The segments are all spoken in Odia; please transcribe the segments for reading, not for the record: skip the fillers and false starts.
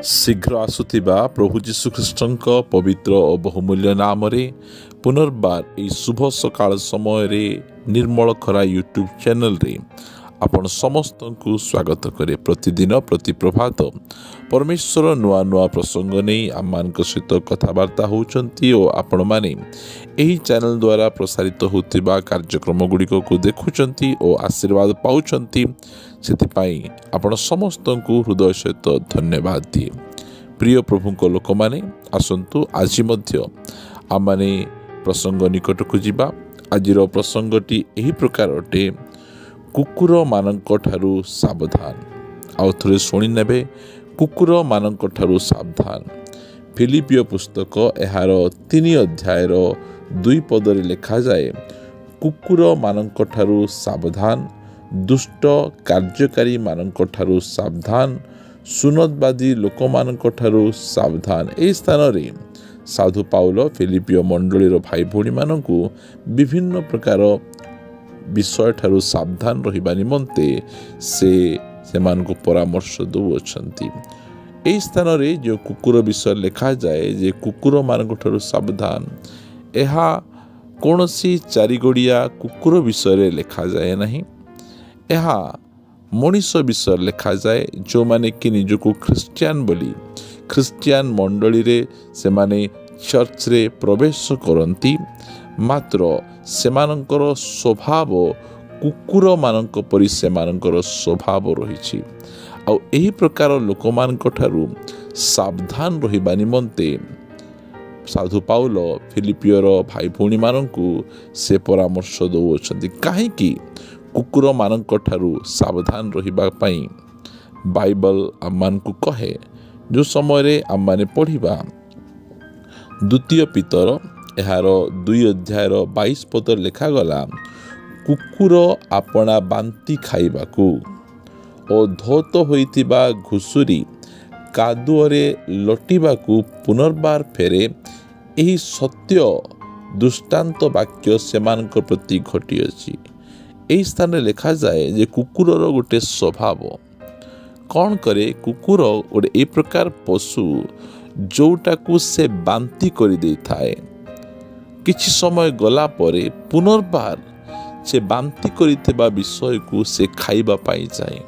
ଶୀଘ୍ର ଆସୁଥିବା ପ୍ରଭୁ ଯୀଶୁଖ୍ରୀଷ୍ଟଙ୍କ ପବିତ୍ର ଓ ବହୁମୂଲ୍ୟ ନାମରେ ପୁନର୍ବାର ଏହି ଶୁଭ ସକାଳ ସମୟରେ ନିର୍ମଳ ଖରା ୟୁଟ୍ୟୁବ୍ ଚ୍ୟାନେଲରେ ଆପଣ ସମସ୍ତଙ୍କୁ ସ୍ୱାଗତ କରେ। ପ୍ରତିଦିନ ପ୍ରତି ପ୍ରଭାତ ପରମେଶ୍ୱର ନୂଆ ନୂଆ ପ୍ରସଙ୍ଗ ନେଇ ଆମମାନଙ୍କ ସହିତ କଥାବାର୍ତ୍ତା ହେଉଛନ୍ତି ଓ ଆପଣମାନେ ଏହି ଚ୍ୟାନେଲ ଦ୍ୱାରା ପ୍ରସାରିତ ହେଉଥିବା କାର୍ଯ୍ୟକ୍ରମ ଗୁଡ଼ିକକୁ ଦେଖୁଛନ୍ତି ଓ ଆଶୀର୍ବାଦ ପାଉଛନ୍ତି। ସେଥିପାଇଁ ଆପଣ ସମସ୍ତଙ୍କୁ ହୃଦୟ ସହିତ ଧନ୍ୟବାଦ ଦିଏ। ପ୍ରିୟ ପ୍ରଭୁଙ୍କ ଲୋକମାନେ, ଆସନ୍ତୁ ଆଜି ମଧ୍ୟ ଆମମାନେ ପ୍ରସଙ୍ଗ ନିକଟକୁ ଯିବା। ଆଜିର ପ୍ରସଙ୍ଗଟି ଏହି ପ୍ରକାର ଅଟେ, କୁକୁରମାନଙ୍କ ଠାରୁ ସାବଧାନ। ଆଉ ଥରେ ଶୁଣିନେବେ, କୁକୁରମାନଙ୍କ ଠାରୁ ସାବଧାନ। ଫିଲିପିଓ ପୁସ୍ତକ ଏହାର 3 ଅଧ୍ୟାୟର 2 ପଦରେ ଲେଖାଯାଏ, କୁକୁରମାନଙ୍କ ଠାରୁ ସାବଧାନ, ଦୁଷ୍ଟ କାର୍ଯ୍ୟକାରୀମାନଙ୍କ ଠାରୁ ସାବଧାନ, ସୁନତବାଦୀ ଲୋକମାନଙ୍କ ଠାରୁ ସାବଧାନ। ଏହି ସ୍ଥାନରେ ସାଧୁ ପାଉଲ ଫିଲିପିଓ ମଣ୍ଡଳୀର ଭାଇ ଭଉଣୀମାନଙ୍କୁ ବିଭିନ୍ନ ପ୍ରକାର ବିଷୟଠାରୁ ସାବଧାନ ରହିବା ନିମନ୍ତେ ସେ ସେମାନଙ୍କୁ ପରାମର୍ଶ ଦେଉଅଛନ୍ତି। ଏହି ସ୍ଥାନରେ ଯେଉଁ କୁକୁର ବିଷୟ ଲେଖାଯାଏ ଯେ କୁକୁରମାନଙ୍କ ଠାରୁ ସାବଧାନ, ଏହା କୌଣସି ଚାରିଗୋଡ଼ିଆ କୁକୁର ବିଷୟରେ ଲେଖାଯାଏ ନାହିଁ। ଏହା ମଣିଷ ବିଷୟରେ ଲେଖାଯାଏ, ଯେଉଁମାନେ କି ନିଜକୁ ଖ୍ରୀଷ୍ଟିଆନ ବୋଲି ଖ୍ରୀଷ୍ଟିଆନ ମଣ୍ଡଳୀରେ ସେମାନେ ଚର୍ଚ୍ଚରେ ପ୍ରବେଶ କରନ୍ତି, ମାତ୍ର ସେମାନଙ୍କର ସ୍ୱଭାବ କୁକୁରମାନଙ୍କ ପରି ସେମାନଙ୍କର ସ୍ୱଭାବ ରହିଛି। ଆଉ ଏହି ପ୍ରକାର ଲୋକମାନଙ୍କ ଠାରୁ ସାବଧାନ ରହିବା ନିମନ୍ତେ ସାଧୁ ପାଉଲ ଫିଲିପିଓର ଭାଇ ଭଉଣୀମାନଙ୍କୁ ସେ ପରାମର୍ଶ ଦେଉଅଛନ୍ତି। କାହିଁକି କୁକୁରମାନଙ୍କ ଠାରୁ ସାବଧାନ ରହିବା ପାଇଁ ବାଇବଲ ଆମମାନଙ୍କୁ କହେ? ଯେଉଁ ସମୟରେ ଆମମାନେ ପଢ଼ିବା ଦ୍ୱିତୀୟ ପିତର ଏହାର 2 ଅଧ୍ୟାୟର 22 ପଦରେ ଲେଖାଗଲା, କୁକୁର ଆପଣା ବାନ୍ତି ଖାଇବାକୁ ଓ ଧୌତ ହୋଇଥିବା ଘୁଷୁରୀ କାଦୁଅରେ ଲଟିବାକୁ ପୁନର୍ବାର ଫେରେ, ଏହି ସତ୍ୟ ଦୃଷ୍ଟାନ୍ତ ବାକ୍ୟ ସେମାନଙ୍କ ପ୍ରତି ଘଟିଅଛି। ଏହି ସ୍ଥାନରେ ଲେଖାଯାଏ ଯେ କୁକୁରର ଗୋଟେ ସ୍ୱଭାବ କ'ଣ କରେ? କୁକୁର ଗୋଟେ ଏହି ପ୍ରକାର ପଶୁ ଯେଉଁଟାକୁ ସେ ବାନ୍ତି କରିଦେଇଥାଏ, କିଛି ସମୟ ଗଲା ପରେ ପୁନର୍ବାର ସେ ବାନ୍ତି କରିଥିବା ବିଷୟକୁ ସେ ଖାଇବା ପାଇଁ ଯାଏ।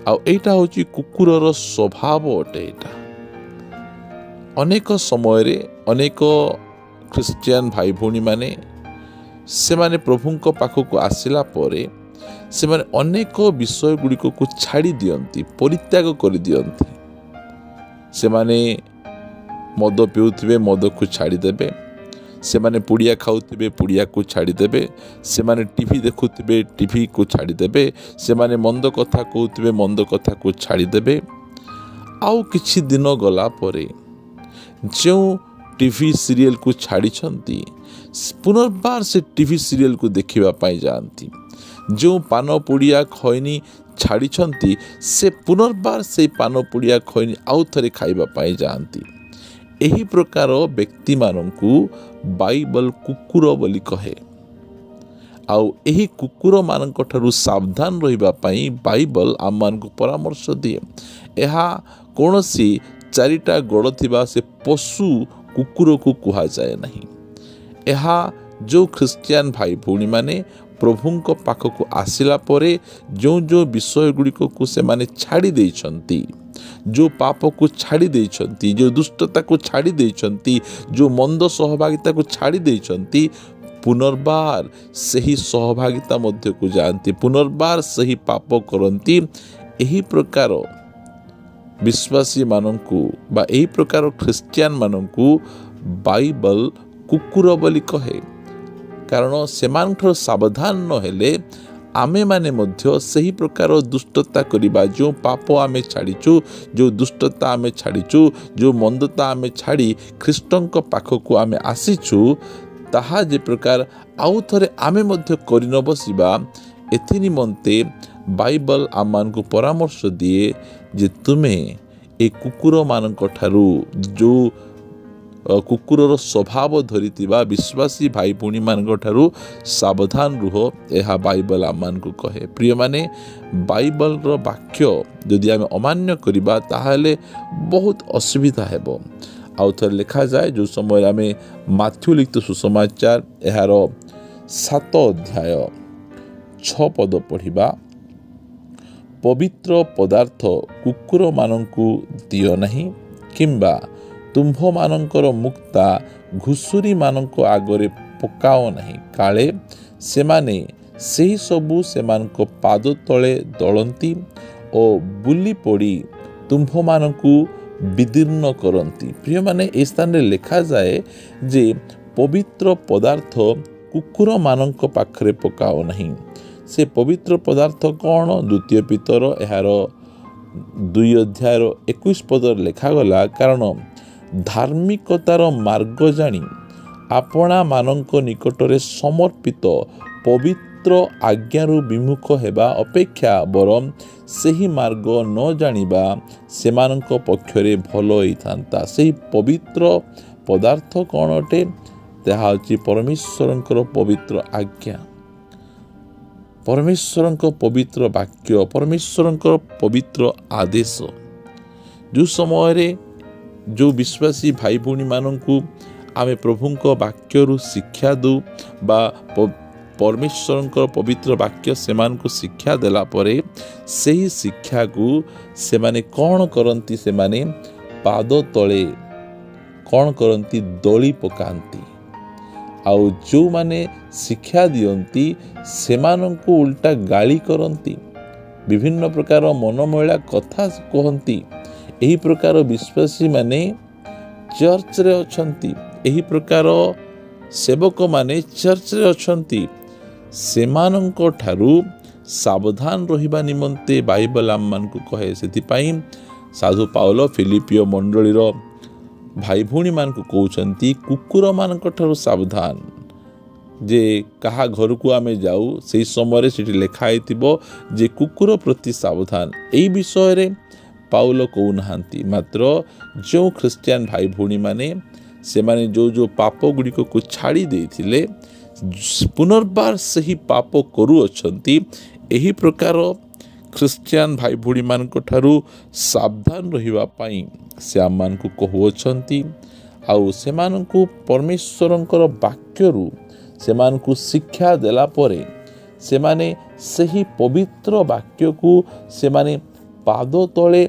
ଆଉ ଏଇଟା ହେଉଛି କୁକୁରର ସ୍ୱଭାବ ଅଟେ। ଏଇଟା ଅନେକ ସମୟରେ ଅନେକ ଖ୍ରୀଷ୍ଟିଆନ ଭାଇ ଭଉଣୀମାନେ ସେମାନେ ପ୍ରଭୁଙ୍କ ପାଖକୁ ଆସିଲା ପରେ ସେମାନେ ଅନେକ ବିଷୟ ଗୁଡ଼ିକକୁ ଛାଡ଼ି ଦିଅନ୍ତି, ପରିତ୍ୟାଗ କରିଦିଅନ୍ତି। ସେମାନେ ମଦ ପିଉଥିବେ, ମଦକୁ ଛାଡ଼ିଦେବେ। ସେମାନେ ପୁଡ଼ିଆ ଖାଉଥିବେ, ପୁଡ଼ିଆକୁ ଛାଡ଼ିଦେବେ। ସେମାନେ ଟିଭି ଦେଖୁଥିବେ, ଟିଭିକୁ ଛାଡ଼ିଦେବେ। ସେମାନେ ମନ୍ଦ କଥା କହୁଥିବେ, ମନ୍ଦ କଥାକୁ ଛାଡ଼ିଦେବେ। ଆଉ କିଛି ଦିନ ଗଲା ପରେ ଯେଉଁ ଟିଭି ସିରିଏଲକୁ ଛାଡ଼ିଛନ୍ତି, ପୁନର୍ବାର ସେ ଟିଭି ସିରିଏଲକୁ ଦେଖିବା ପାଇଁ ଯାଆନ୍ତି। ଯେଉଁ ପାନ ପୁଡ଼ିଆ ଖଇନି ଛାଡ଼ିଛନ୍ତି, ସେ ପୁନର୍ବାର ସେଇ ପାନ ପୁଡ଼ିଆ ଖଇନି ଆଉ ଥରେ ଖାଇବା ପାଇଁ ଯାଆନ୍ତି। ଏହି ପ୍ରକାର ବ୍ୟକ୍ତିମାନଙ୍କୁ ବାଇବଲ କୁକୁର ବୋଲି କହେ। ଆଉ ଏହି କୁକୁରମାନଙ୍କ ଠାରୁ ସାବଧାନ ରହିବା ପାଇଁ ବାଇବଲ ଆମମାନଙ୍କୁ ପରାମର୍ଶ ଦିଏ। ଏହା କୌଣସି 4ଟା ଗୋଡ଼ ଥିବା ସେ ପଶୁ କୁକୁରକୁ କୁହାଯାଏ ନାହିଁ। ଏହା ଯେଉଁ ଖ୍ରୀଷ୍ଟିଆନ ଭାଇ ଭଉଣୀମାନେ ପ୍ରଭୁଙ୍କ ପାଖକୁ ଆସିଲା ପରେ ଯେଉଁ ଯେଉଁ ବିଷୟ ଗୁଡ଼ିକକୁ ସେମାନେ ଛାଡ଼ି ଦେଇଛନ୍ତି, ଯେଉଁ ପାପକୁ ଛାଡ଼ି ଦେଇଛନ୍ତି, ଯେଉଁ ଦୁଷ୍ଟତାକୁ ଛାଡ଼ି ଦେଇଛନ୍ତି, ଯେଉଁ ମନ୍ଦ ସହଭାଗିତାକୁ ଛାଡ଼ି ଦେଇଛନ୍ତି, ପୁନର୍ବାର ସେହି ସହଭାଗିତା ମଧ୍ୟକୁ ଯାଆନ୍ତି, ପୁନର୍ବାର ସେହି ପାପ କରନ୍ତି। ଏହି ପ୍ରକାର ବିଶ୍ୱାସୀମାନଙ୍କୁ ବା ଏହି ପ୍ରକାର ଖ୍ରୀଷ୍ଟିଆନମାନଙ୍କୁ ବାଇବଲ କୁକୁର ବୋଲି କହେ। କାରଣ ସେମାନଙ୍କଠାରୁ ସାବଧାନ ନହେଲେ ଆମେମାନେ ମଧ୍ୟ ସେହି ପ୍ରକାର ଦୁଷ୍ଟତା କରିବା। ଯେଉଁ ପାପ ଆମେ ଛାଡ଼ିଛୁ, ଯେଉଁ ଦୁଷ୍ଟତା ଆମେ ଛାଡ଼ିଛୁ, ଯେଉଁ ମନ୍ଦତା ଆମେ ଛାଡ଼ି ଖ୍ରୀଷ୍ଟଙ୍କ ପାଖକୁ ଆମେ ଆସିଛୁ, ତାହା ଯେ ପ୍ରକାର ଆଉ ଥରେ ଆମେ ମଧ୍ୟ କରି ନ ବସିବା, ଏଥି ନିମନ୍ତେ ବାଇବଲ ଆମମାନଙ୍କୁ ପରାମର୍ଶ ଦିଏ ଯେ ତୁମେ ଏ କୁକୁରମାନଙ୍କ ଠାରୁ, ଯେଉଁ କୁକୁରର ସ୍ୱଭାବ ଧରିଥିବା ବିଶ୍ୱାସୀ ଭାଇ ଭଉଣୀମାନଙ୍କ ଠାରୁ ସାବଧାନ ରୁହ, ଏହା ବାଇବଲ ଆମମାନଙ୍କୁ କହେ। ପ୍ରିୟମାନେ, ବାଇବଲର ବାକ୍ୟ ଯଦି ଆମେ ଅମାନ୍ୟ କରିବା ତାହେଲେ ବହୁତ ଅସୁବିଧା ହେବ। ଆଉ ଥରେ ଲେଖାଯାଏ, ଯେଉଁ ସମୟରେ ଆମେ ମାଥ୍ୟୁ ଲିଖିତ ସୁସମାଚାର ଏହାର 7 ଅଧ୍ୟାୟ 6 ପଦ ପଢ଼ିବା, ପବିତ୍ର ପଦାର୍ଥ କୁକୁରମାନଙ୍କୁ ଦିଅ ନାହିଁ, କିମ୍ବା ତୁମ୍ଭମାନଙ୍କର ମୁକ୍ତା ଘୁଷୁରୀମାନଙ୍କ ଆଗରେ ପକାଅ ନାହିଁ, କାଳେ ସେମାନେ ସେହି ସବୁ ସେମାନଙ୍କ ପାଦ ତଳେ ଦଳନ୍ତି ଓ ବୁଲି ପଡ଼ି ତୁମ୍ଭମାନଙ୍କୁ ବିଦୀର୍ଣ୍ଣ କରନ୍ତି। ପ୍ରିୟମାନେ, ଏ ସ୍ଥାନରେ ଲେଖାଯାଏ ଯେ ପବିତ୍ର ପଦାର୍ଥ କୁକୁରମାନଙ୍କ ପାଖରେ ପକାଅ ନାହିଁ। ସେ ପବିତ୍ର ପଦାର୍ଥ କ'ଣ? ଦ୍ୱିତୀୟ ପିତର ଏହାର 2 ଅଧ୍ୟାୟର 21 ପଦରେ ଲେଖାଗଲା, କାରଣ ଧାର୍ମିକତାର ମାର୍ଗ ଜାଣି ଆପଣାମାନଙ୍କ ନିକଟରେ ସମର୍ପିତ ପବିତ୍ର ଆଜ୍ଞାରୁ ବିମୁଖ ହେବା ଅପେକ୍ଷା ବରଂ ସେହି ମାର୍ଗ ନ ଜାଣିବା ସେମାନଙ୍କ ପକ୍ଷରେ ଭଲ ହୋଇଥାନ୍ତା। ସେହି ପବିତ୍ର ପଦାର୍ଥ କ'ଣ ଅଟେ? ତାହା ହେଉଛି ପରମେଶ୍ୱରଙ୍କର ପବିତ୍ର ଆଜ୍ଞା, ପରମେଶ୍ୱରଙ୍କ ପବିତ୍ର ବାକ୍ୟ, ପରମେଶ୍ୱରଙ୍କର ପବିତ୍ର ଆଦେଶ। ଯେଉଁ ସମୟରେ ଯେଉଁ ବିଶ୍ୱାସୀ ଭାଇ ଭଉଣୀମାନଙ୍କୁ ଆମେ ପ୍ରଭୁଙ୍କ ବାକ୍ୟରୁ ଶିକ୍ଷା ଦେଉ ବା ପରମେଶ୍ୱରଙ୍କର ପବିତ୍ର ବାକ୍ୟ ସେମାନଙ୍କୁ ଶିକ୍ଷା ଦେଲା ପରେ ସେହି ଶିକ୍ଷାକୁ ସେମାନେ କ'ଣ କରନ୍ତି? ସେମାନେ ପାଦ ତଳେ କ'ଣ କରନ୍ତି? ଦଳି ପକାନ୍ତି। ଆଉ ଯେଉଁମାନେ ଶିକ୍ଷା ଦିଅନ୍ତି ସେମାନଙ୍କୁ ଉଲ୍ଟା ଗାଳି କରନ୍ତି, ବିଭିନ୍ନ ପ୍ରକାର ମନମଇଳା କଥା କୁହନ୍ତି। ଏହି ପ୍ରକାର ବିଶ୍ୱାସୀମାନେ ଚର୍ଚ୍ଚରେ ଅଛନ୍ତି, ଏହି ପ୍ରକାର ସେବକମାନେ ଚର୍ଚ୍ଚରେ ଅଛନ୍ତି। ସେମାନଙ୍କ ଠାରୁ ସାବଧାନ ରହିବା ନିମନ୍ତେ ବାଇବଲ ଆମମାନଙ୍କୁ କହେ। ସେଥିପାଇଁ ସାଧୁ ପାଉଲ ଫିଲିପିଓ ମଣ୍ଡଳୀର ଭାଇ ଭଉଣୀମାନଙ୍କୁ କହୁଛନ୍ତି, କୁକୁରମାନଙ୍କ ଠାରୁ ସାବଧାନ। ଯେ କାହା ଘରକୁ ଆମେ ଯାଉ ସେହି ସମୟରେ ସେଠି ଲେଖା ହେଇଥିବ ଯେ କୁକୁର ପ୍ରତି ସାବଧାନ। ଏହି ବିଷୟରେ ପାଉଲ କହୁନାହାନ୍ତି, ମାତ୍ର ଯେଉଁ ଖ୍ରୀଷ୍ଟିଆନ ଭାଇ ଭଉଣୀମାନେ ସେମାନେ ଯେଉଁ ଯେଉଁ ପାପ ଗୁଡ଼ିକକୁ ଛାଡ଼ି ଦେଇଥିଲେ ପୁନର୍ବାର ସେହି ପାପ କରୁଅଛନ୍ତି, ଏହି ପ୍ରକାର ଖ୍ରୀଷ୍ଟିଆନ ଭାଇ ଭଉଣୀମାନଙ୍କ ଠାରୁ ସାବଧାନ ରହିବା ପାଇଁ ସେ ଆମମାନଙ୍କୁ କହୁଅଛନ୍ତି। ଆଉ ସେମାନଙ୍କୁ ପରମେଶ୍ୱରଙ୍କର ବାକ୍ୟରୁ ସେମାନଙ୍କୁ ଶିକ୍ଷା ଦେଲା ପରେ ସେମାନେ ସେହି ପବିତ୍ର ବାକ୍ୟକୁ ସେମାନେ ପାଦ ତଳେ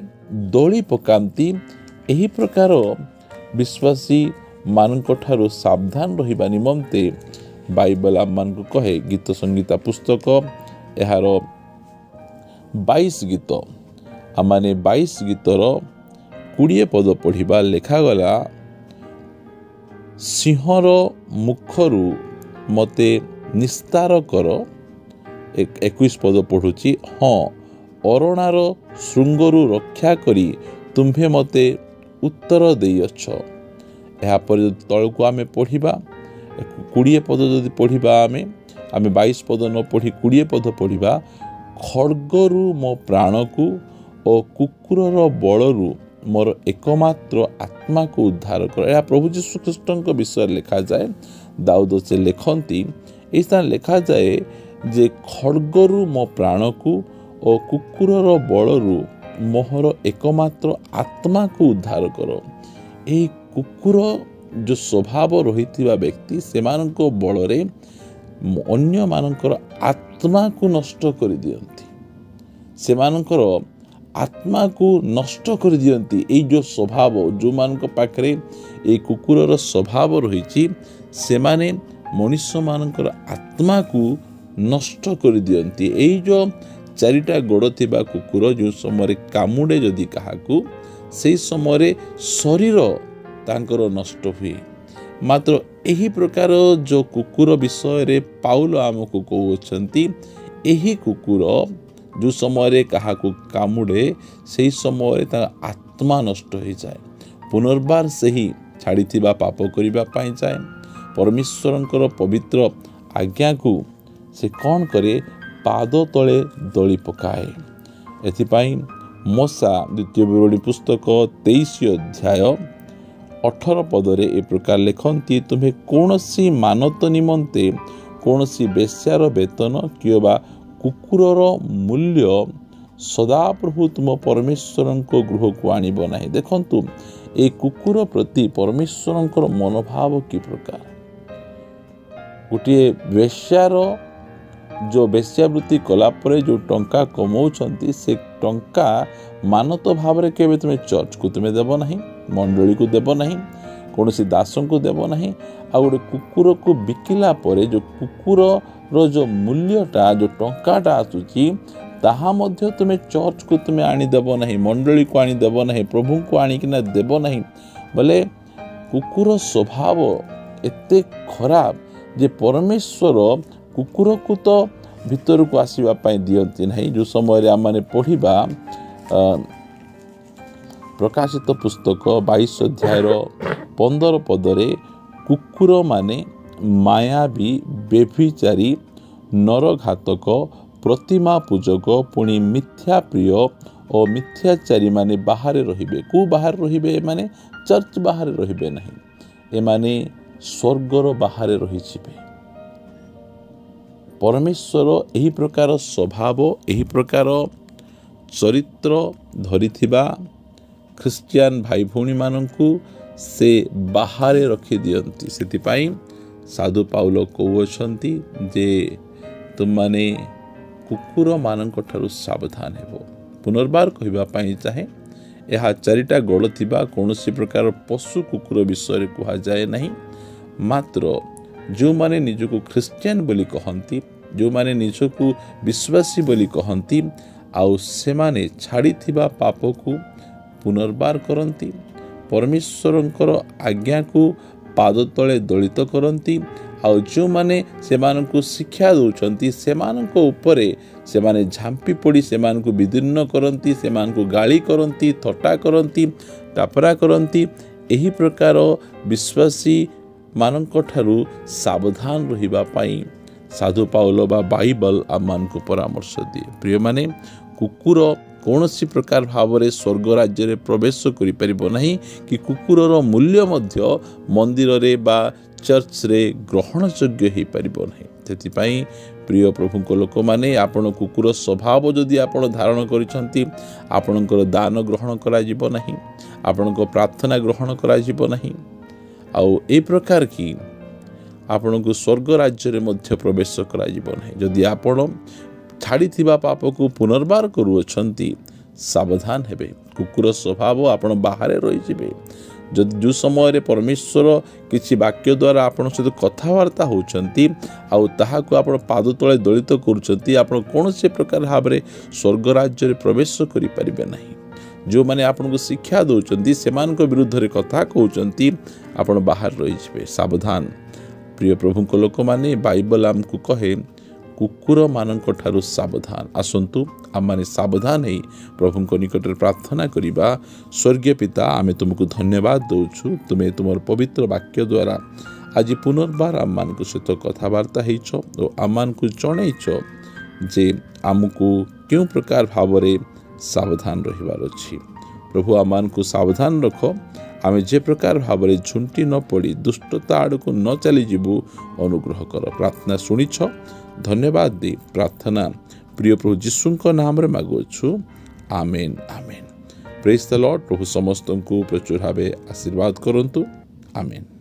ଦଳି ପକାନ୍ତି। ଏହି ପ୍ରକାର ବିଶ୍ୱାସୀମାନଙ୍କ ଠାରୁ ସାବଧାନ ରହିବା ନିମନ୍ତେ ବାଇବଲ ଆମମାନଙ୍କୁ କହେ। ଗୀତ ସଂହିତା ପୁସ୍ତକ ଏହାର 22 ଗୀତ, ଆମମାନେ 22 ଗୀତର 20 ପଦ ପଢ଼ିବା। ଲେଖାଗଲା, ସିଂହର ମୁଖରୁ ମୋତେ ନିସ୍ତାର କର। 21 ପଦ ପଢ଼ୁଛି, ହଁ ଅରଣାର ଶୃଙ୍ଗରୁ ରକ୍ଷା କରି ତୁମ୍ଭେ ମୋତେ ଉତ୍ତର ଦେଇଅଛ। ଏହାପରେ ଯଦି ତଳକୁ ଆମେ ପଢ଼ିବା, 20 ପଦ ଯଦି ପଢ଼ିବା, ଆମେ 22 ପଦ ନ ପଢ଼ି 20 ପଦ ପଢ଼ିବା। ଖଡ଼ଗରୁ ମୋ ପ୍ରାଣକୁ ଓ କୁକୁରର ବଳରୁ ମୋର ଏକମାତ୍ର ଆତ୍ମାକୁ ଉଦ୍ଧାର କର। ଏହା ପ୍ରଭୁ ଯୀଶୁଖ୍ରୀଷ୍ଟଙ୍କ ବିଷୟରେ ଲେଖାଯାଏ। ଦାଉଦ ସେ ଲେଖନ୍ତି, ଏହି ସ୍ଥାନ ଲେଖାଯାଏ ଯେ ଖଡ଼ଗରୁ ମୋ ପ୍ରାଣକୁ ଓ କୁକୁରର ବଳରୁ ମୋହର ଏକମାତ୍ର ଆତ୍ମାକୁ ଉଦ୍ଧାର କର। ଏହି କୁକୁର ଯେଉଁ ସ୍ୱଭାବ ରହିଥିବା ବ୍ୟକ୍ତି ସେମାନଙ୍କ ବଳରେ ଅନ୍ୟମାନଙ୍କର ଆତ୍ମାକୁ ନଷ୍ଟ କରିଦିଅନ୍ତି, ସେମାନଙ୍କର ଆତ୍ମାକୁ ନଷ୍ଟ କରିଦିଅନ୍ତି। ଏଇ ଯେଉଁ ସ୍ୱଭାବ, ଯେଉଁମାନଙ୍କ ପାଖରେ ଏଇ କୁକୁରର ସ୍ୱଭାବ ରହିଛି, ସେମାନେ ମଣିଷମାନଙ୍କର ଆତ୍ମାକୁ ନଷ୍ଟ କରିଦିଅନ୍ତି। ଏଇ ଯେଉଁ 4ଟା ଗୋଡ଼ ଥିବା କୁକୁର ଯେଉଁ ସମୟରେ କାମୁଡ଼େ ଯଦି କାହାକୁ, ସେଇ ସମୟରେ ଶରୀର ତାଙ୍କର ନଷ୍ଟ ହୁଏ। ମାତ୍ର ଏହି ପ୍ରକାର ଯେଉଁ କୁକୁର ବିଷୟରେ ପାଉଲ ଆମକୁ କହୁଅଛନ୍ତି, ଏହି କୁକୁର ଯେଉଁ ସମୟରେ କାହାକୁ କାମୁଡ଼େ ସେହି ସମୟରେ ତାଙ୍କ ଆତ୍ମା ନଷ୍ଟ ହୋଇଯାଏ। ପୁନର୍ବାର ସେହି ଛାଡ଼ିଥିବା ପାପ କରିବା ପାଇଁ ଯାଏ। ପରମେଶ୍ୱରଙ୍କର ପବିତ୍ର ଆଜ୍ଞାକୁ ସେ କ'ଣ କରେ? ପାଦ ତଳେ ଦଳି ପକାଏ। ଏଥିପାଇଁ ମୋଶା ଦ୍ୱିତୀୟ ବିବରଣୀ ପୁସ୍ତକ 23 ଅଧ୍ୟାୟ 18 ପଦରେ ଏ ପ୍ରକାର ଲେଖନ୍ତି, ତୁମ୍ଭେ କୌଣସି ମାନତ ନିମନ୍ତେ କୌଣସି ବେଶ୍ୟାର ବେତନ କିମ୍ବା କୁକୁରର ମୂଲ୍ୟ ସଦାପ୍ରଭୁ ତୁମ ପରମେଶ୍ୱରଙ୍କ ଗୃହକୁ ଆଣିବ ନାହିଁ। ଦେଖନ୍ତୁ, ଏ କୁକୁର ପ୍ରତି ପରମେଶ୍ୱରଙ୍କର ମନୋଭାବ କି ପ୍ରକାର। ଗୋଟିଏ ବେଶ୍ୟାର ଯେଉଁ ବେଶ୍ୟାବୃତ୍ତି କଲା ପରେ ଯେଉଁ ଟଙ୍କା କମାଉଛନ୍ତି, ସେ ଟଙ୍କା ମାନତ ଭାବରେ କେବେ ତୁମେ ଚର୍ଚ୍ଚକୁ ତୁମେ ଦେବ ନାହିଁ, ମଣ୍ଡଳୀକୁ ଦେବ ନାହିଁ, କୌଣସି ଦାସଙ୍କୁ ଦେବ ନାହିଁ। ଆଉ ଗୋଟେ କୁକୁରକୁ ବିକିଲା ପରେ ଯେଉଁ କୁକୁରର ଯେଉଁ ମୂଲ୍ୟଟା, ଯେଉଁ ଟଙ୍କାଟା ଆସୁଛି, ତାହା ମଧ୍ୟ ତୁମେ ଚର୍ଚ୍ଚକୁ ତୁମେ ଆଣିଦେବ ନାହିଁ, ମଣ୍ଡଳୀକୁ ଆଣିଦେବ ନାହିଁ, ପ୍ରଭୁଙ୍କୁ ଆଣିକିନା ଦେବ ନାହିଁ। ବୋଲେ କୁକୁର ସ୍ୱଭାବ ଏତେ ଖରାପ ଯେ ପରମେଶ୍ୱର କୁକୁରକୁ ତ ଭିତରକୁ ଆସିବା ପାଇଁ ଦିଅନ୍ତି ନାହିଁ। ଯେଉଁ ସମୟରେ ଆମମାନେ ପଢ଼ିବା ପ୍ରକାଶିତ ପୁସ୍ତକ 22 ଅଧ୍ୟାୟର 15 ପଦରେ, କୁକୁରମାନେ ମାୟାବୀ, ବ୍ୟଭିଚାରୀ, ନରଘାତକ, ପ୍ରତିମା ପୂଜକ, ପୁଣି ମିଥ୍ୟା ପ୍ରିୟ ଓ ମିଥ୍ୟାଚାରୀମାନେ ବାହାରେ ରହିବେ। କେଉଁ ବାହାରେ ରହିବେ? ଏମାନେ ଚର୍ଚ୍ଚ ବାହାରେ ରହିବେ ନାହିଁ, ଏମାନେ ସ୍ୱର୍ଗର ବାହାରେ ରହିଯିବେ। ପରମେଶ୍ୱର ଏହି ପ୍ରକାର ସ୍ୱଭାବ, ଏହି ପ୍ରକାର ଚରିତ୍ର ଧରିଥିବା ଖ୍ରୀଷ୍ଟିଆନ ଭାଇ ଭଉଣୀମାନଙ୍କୁ ସେ ବାହାରେ ରଖିଦିଅନ୍ତି। ସେଥିପାଇଁ ସାଧୁ ପାଉଲ କହୁଅଛନ୍ତି ଯେ ତୁମମାନେ କୁକୁରମାନଙ୍କ ଠାରୁ ସାବଧାନ ହେବ। ପୁନର୍ବାର କହିବା ପାଇଁ ଚାହେଁ, ଏହା 4ଟା ଗୋଡ଼ ଥିବା କୌଣସି ପ୍ରକାର ପଶୁ କୁକୁର ବିଷୟରେ କୁହାଯାଏ ନାହିଁ। ମାତ୍ର ଯେଉଁମାନେ ନିଜକୁ ଖ୍ରୀଷ୍ଟିଆନ ବୋଲି କହନ୍ତି, ଯେଉଁମାନେ ନିଜକୁ ବିଶ୍ୱାସୀ ବୋଲି କହନ୍ତି, ଆଉ ସେମାନେ ଛାଡ଼ିଥିବା ପାପକୁ ପୁନର୍ବାର କରନ୍ତି, ପରମେଶ୍ୱରଙ୍କର ଆଜ୍ଞାକୁ ପାଦ ତଳେ ଦଳିତ କରନ୍ତି, ଆଉ ଯେଉଁମାନେ ସେମାନଙ୍କୁ ଶିକ୍ଷା ଦେଉଛନ୍ତି ସେମାନଙ୍କ ଉପରେ ସେମାନେ ଝାମ୍ପି ପଡ଼ି ସେମାନଙ୍କୁ ବିଦୀର୍ଣ୍ଣ କରନ୍ତି, ସେମାନଙ୍କୁ ଗାଳି କରନ୍ତି, ଥଟ୍ଟା କରନ୍ତି, ଟାପରା କରନ୍ତି, ଏହି ପ୍ରକାର ବିଶ୍ୱାସୀମାନଙ୍କ ଠାରୁ ସାବଧାନ ରହିବା ପାଇଁ ସାଧୁ ପାଉଲ ବା ବାଇବଲ ଆମମାନଙ୍କୁ ପରାମର୍ଶ ଦିଏ। ପ୍ରିୟମାନେ, କୁକୁର କୌଣସି ପ୍ରକାର ଭାବରେ ସ୍ୱର୍ଗ ରାଜ୍ୟରେ ପ୍ରବେଶ କରିପାରିବ ନାହିଁ କି କୁକୁରର ମୂଲ୍ୟ ମଧ୍ୟ ମନ୍ଦିରରେ ବା ଚର୍ଚ୍ଚରେ ଗ୍ରହଣଯୋଗ୍ୟ ହୋଇପାରିବ ନାହିଁ। ସେଥିପାଇଁ ପ୍ରିୟ ପ୍ରଭୁଙ୍କ ଲୋକମାନେ, ଆପଣ କୁକୁର ସ୍ୱଭାବ ଯଦି ଆପଣ ଧାରଣ କରିଛନ୍ତି, ଆପଣଙ୍କର ଦାନ ଗ୍ରହଣ କରାଯିବ ନାହିଁ, ଆପଣଙ୍କ ପ୍ରାର୍ଥନା ଗ୍ରହଣ କରାଯିବ ନାହିଁ, ଆଉ ଏ ପ୍ରକାର କି ଆପଣଙ୍କୁ ସ୍ୱର୍ଗ ରାଜ୍ୟରେ ମଧ୍ୟ ପ୍ରବେଶ କରାଯିବ ନାହିଁ। ଯଦି ଆପଣ ଛାଡ଼ିଥିବା ପାପକୁ ପୁନର୍ବାର କରୁଅଛନ୍ତି, ସାବଧାନ ହେବେ। କୁକୁର ସ୍ୱଭାବ, ଆପଣ ବାହାରେ ରହିଯିବେ। ଯଦି ଯେଉଁ ସମୟରେ ପରମେଶ୍ୱର କିଛି ବାକ୍ୟ ଦ୍ୱାରା ଆପଣଙ୍କ ସହିତ କଥାବାର୍ତ୍ତା ହେଉଛନ୍ତି ଆଉ ତାହାକୁ ଆପଣ ପାଦ ତଳେ ଦଳିତ କରୁଛନ୍ତି, ଆପଣ କୌଣସି ପ୍ରକାର ଭାବରେ ସ୍ୱର୍ଗ ରାଜ୍ୟରେ ପ୍ରବେଶ କରିପାରିବେ ନାହିଁ। ଯେଉଁମାନେ ଆପଣଙ୍କୁ ଶିକ୍ଷା ଦେଉଛନ୍ତି ସେମାନଙ୍କ ବିରୁଦ୍ଧରେ କଥା କହୁଛନ୍ତି, ଆପଣ ବାହାରେ ରହିଯିବେ। ସାବଧାନ। ପ୍ରିୟ ପ୍ରଭୁଙ୍କ ଲୋକମାନେ, ବାଇବଲ ଆମକୁ କହେ କୁକୁରମାନଙ୍କ ଠାରୁ ସାବଧାନ। ଆସନ୍ତୁ ଆମମାନେ ସାବଧାନ ହେଇ ପ୍ରଭୁଙ୍କ ନିକଟରେ ପ୍ରାର୍ଥନା କରିବା। ସ୍ୱର୍ଗୀୟ ପିତା, ଆମେ ତୁମକୁ ଧନ୍ୟବାଦ ଦେଉଛୁ, ତୁମେ ତୁମର ପବିତ୍ର ବାକ୍ୟ ଦ୍ୱାରା ଆଜି ପୁନର୍ବାର ଆମମାନଙ୍କ ସହିତ କଥାବାର୍ତ୍ତା ହେଇଛ ଓ ଆମମାନଙ୍କୁ ଜଣେଇଛ ଯେ ଆମକୁ କେଉଁ ପ୍ରକାର ଭାବରେ ସାବଧାନ ରହିବାର ଅଛି। ପ୍ରଭୁ, ଆମମାନଙ୍କୁ ସାବଧାନ ରଖ, ଆମେ ଯେ ପ୍ରକାର ଭାବରେ ଝୁଣ୍ଟି ନ ପଡ଼ି ଦୁଷ୍ଟତା ଆଡ଼କୁ ନ ଚାଲିଯିବୁ, ଅନୁଗ୍ରହ କର। ପ୍ରାର୍ଥନା ଶୁଣିଛ, ଧନ୍ୟବାଦ ଦେଇ ପ୍ରାର୍ଥନା ପ୍ରିୟ ପ୍ରଭୁ ଯୀଶୁଙ୍କ ନାମରେ ମାଗୁଅଛୁ, ଆମେନ୍, ଆମେନ୍। Praise the Lord. ପ୍ରଭୁ ସମସ୍ତଙ୍କୁ ପ୍ରଚୁର ଭାବେ ଆଶୀର୍ବାଦ କରନ୍ତୁ। ଆମେନ୍।